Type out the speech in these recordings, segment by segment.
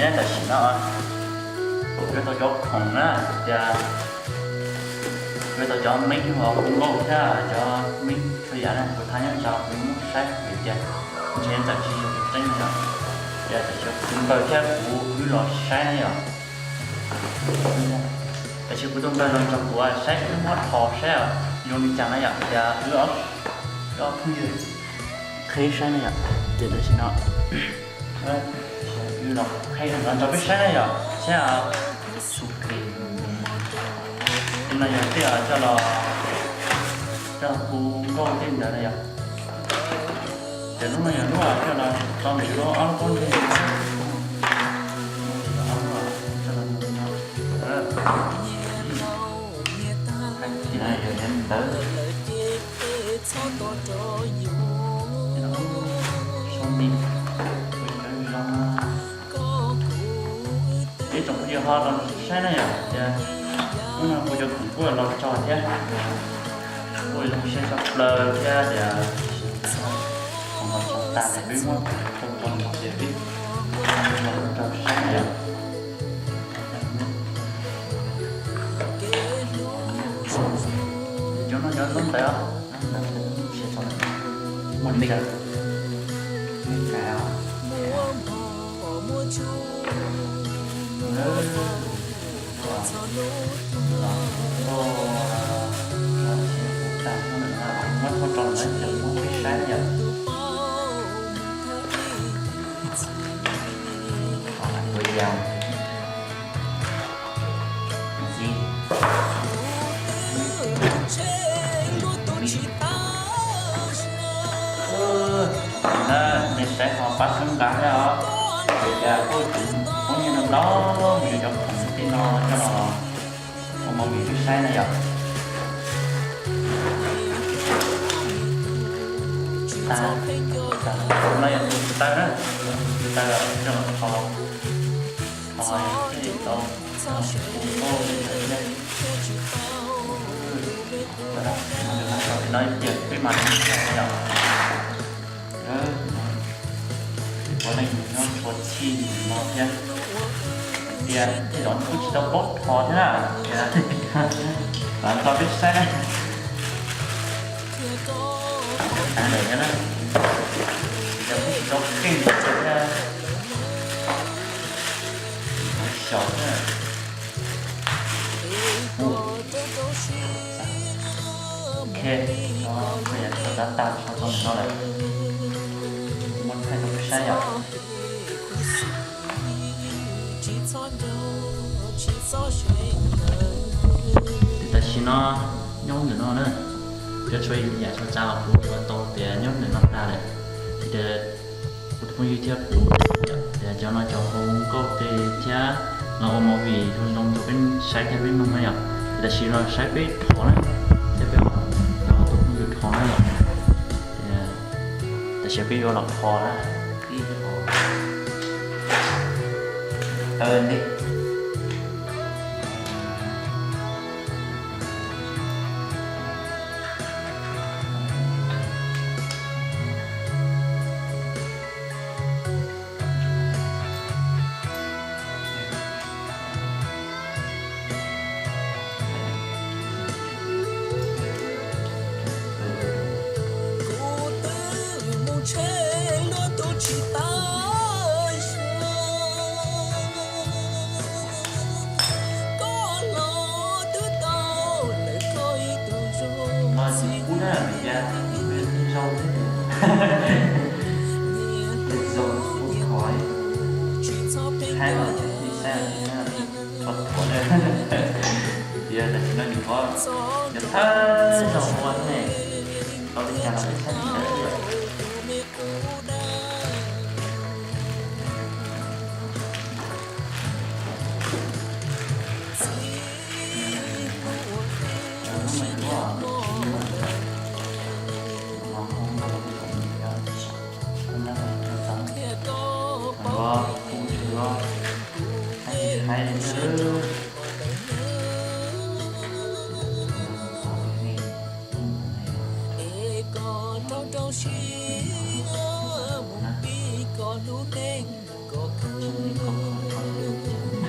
Tam sim no kuv yuav tau cov khoom na, tias yuav tau cov meeb uas kuv nkauj thiab cov meeb txhua yam na, kuv thab nyob ntawd kuv muab saib hais tias ntshe txawm tsis yog tus tseeb no yom. Tias tam sim kuv tus npawg thiab kuv wb los saib na yom. Tam sim kuv tus npawg los nrog kuv saib wb muab rho saib zoo li cas na yom, tias wb ob phooj ywg qheb saib na yom. Ces tam sim no wb los qheb los nrog peb saib na yom, saib xu qis no yog tej coj los, coj los hu nkauj tej ntawd na yom. Ces lub no yog lub coj los tso ntawm lub ob lub pob ntseg no. Ntawd ib tsoom phooj ywg ho los saib na yom, tias hnub no kuv cov khoom kuj los tso thiab, kuj zoo siab tshaj plaws thiab tias khoom los tso tas ces peb muab tau tso ces peb los tso saib na yom. Cov no cov lub ntawd, lub ntawd tsis tau, muaj li ntawd. Muab thauj rau ntawd ces muab peb saib yom. Ua yam ntxiv. Niam saib ho pab xeeb nqa thiab os. Ces cas kuj poob nyiaj no ntau, mus yuav cov khoom tej no coj los ua movie peb saib na yom. Tus no yog tus taw na, tus taw coj los tho, tho thiaj li tau hu nkauj li ntawd thiab. Tus no ces peb mas yom. Ua neej nyob txhua txhij no thiab, hais tias tej zaum kuj tsis tau paub rho thiab na, tias los tso peb saib na. Ntawm no na, yog kuj tsis tau kheej thiab, xyaum thiab. Ok, tso tag tag tso txog no lawm, muab thaij rau peb saib yom. Tam sim no nyob ntawm no na, cov tshuav yam tshuav tsav los kuv ua tau tias nyob ntawm no tag lawm. Ces kuv tus phooj ywg thiab kuv, tias cov no cov hu nkauj tej thiab los ua movie zoo zoo rau peb saib thiab peb mloog na yom. Ces tam sim no saib peb rho na, saib peb cov tus phooj ywg rho na yom. Tam sim peb yuav los rho na. Taw ntej. Koj tsis kub na, nws ya nws pheej zaug thiab, nws zaug kuj thov, thaib no ces tsis saib, tsis saib, tsis txhob thov na. Tias tam sim no nws qhov yog thawj zaug ua ne, tau li cas los peb saib li ntawd.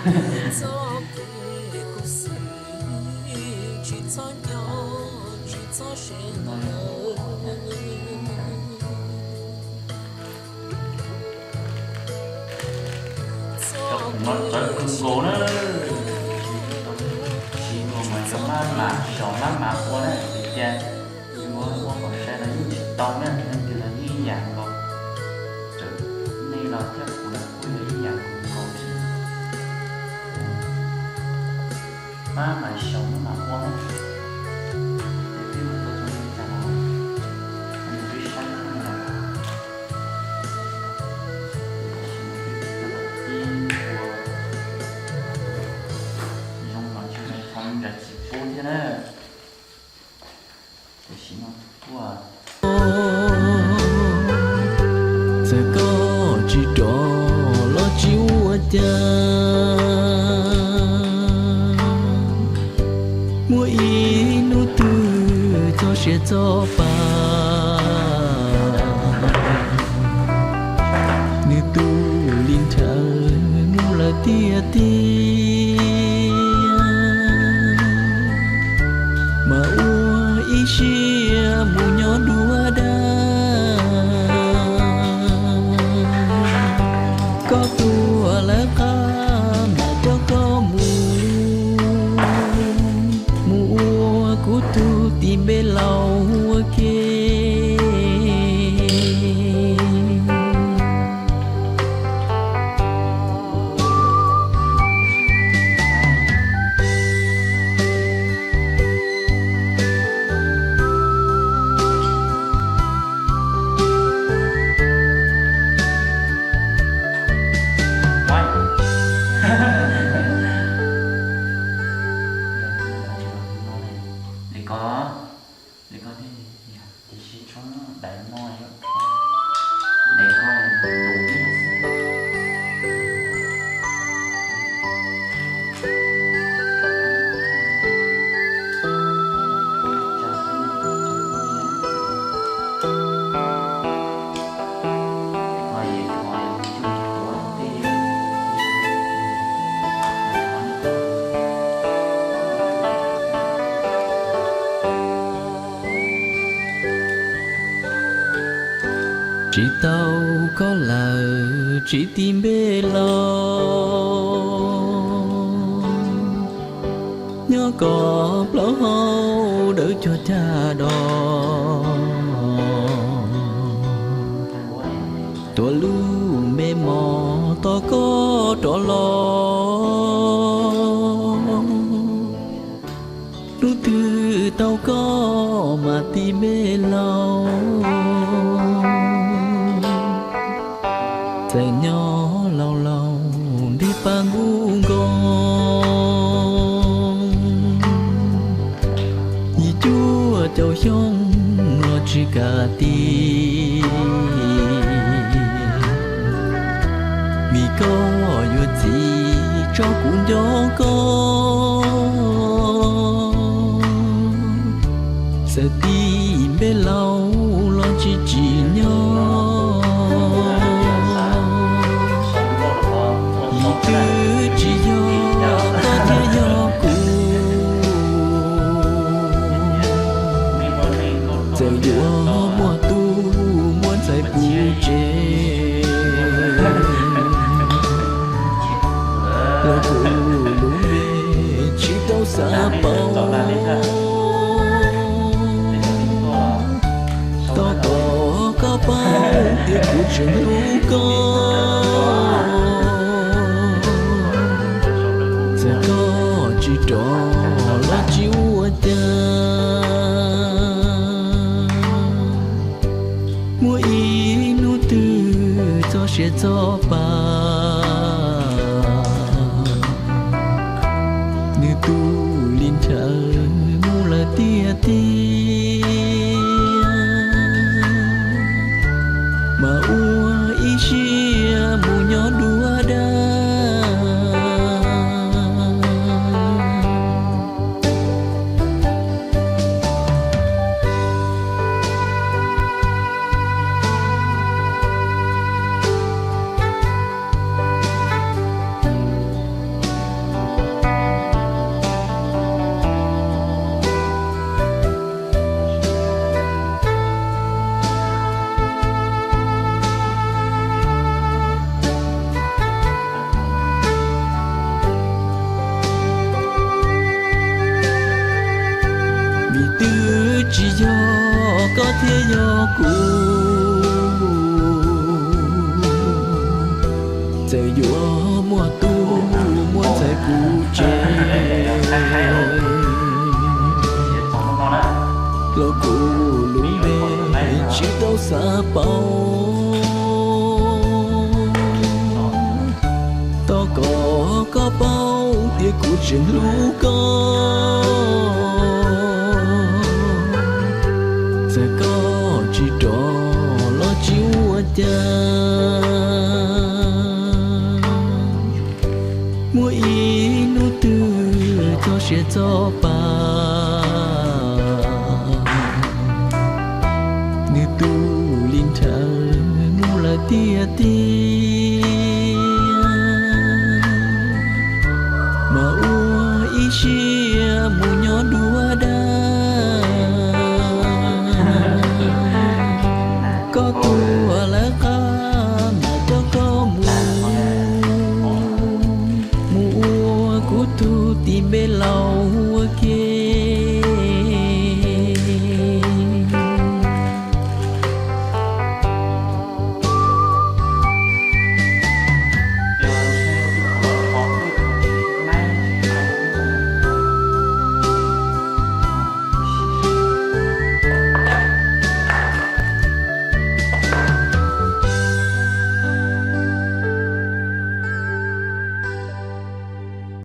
Txoj kev khuv xim tsis txhob nco, tsis txhob sawv ntawd. Cov khoom no txawv kawg nkaus na. Tsis muaj mas cov mab mas xyaum mab mas ua na, tiag tiag. Yuav ua kom sai los yeej tsis tau na, leej twg los yeej ib yam nkaus. Txawm nej los thiab kuv los kuj yog ib yam nkaus thiab. Mab mas xyaum mab mas ua na. Ces peb mus tau txog li cas los peb saib thiab na. Zoo los tsis zoo thov me ntsis txiv pub thiab na. Tiam sis no kuj, txawm koj tsis rov los tsis ua cas, muaj ib hnub twg txog siav txog pa, nws tu li ntshaw mus lawm tiag tiag. Mas ua ib siab mus nyob dua dag, koj tuag lawv qab mam coj koj mus, mus ua kuv tus tij npe laus ua ke. Li ko, li ko thiaj li tiam sis tshoob dais mo, dais ko tus xwb. Tsis tau koj lawm tsis tij npe laus, nyob koj plaub hau dawb cuag cag dos, tuav lub npe mos tos koj rov los. Hnub twg tau koj mas tij npe laus, txawm nyob laus laus nrig paj nkuj nkoos, yim cuaj caum xyoo los tsis kam ti, vim koj yuav txiv tso kuv nco koj. Txawm tij npe laus los tsis tsim nyog, yim twb tsis yog koj thiaj yog kuv. Txawm yuav muaj tub muaj ntxhais puv tsev, los kuv lub npe tsis tau xav pauv. Tos kom koj paub tias kuv tseem hlub koj. Txawm koj tsis rov los tsis ua cas, muaj ib hnub twg txog siav txog pa, nws tu li ntshaw mus lawm tiag tiag. Mas ua ib siab mus nyob dua dag. Yog koj thiab yog kuv, txawm yuav muaj tub muaj ntxhais puv tsev, los kuv lub npe tsis tau xav paub. Thov kom koj paub tias kuv tseem hlub koj. Txawm koj tsis rov los tsis ua cas, muaj ib hnub twg txog siav txog pa, nws tu li nrhawv mus lawm tiag tiag. Mas ua ib siab mus nyob dua dag, koj tuag lawv qab mas coj koj mus, mus ua kuv tus tij npe laus.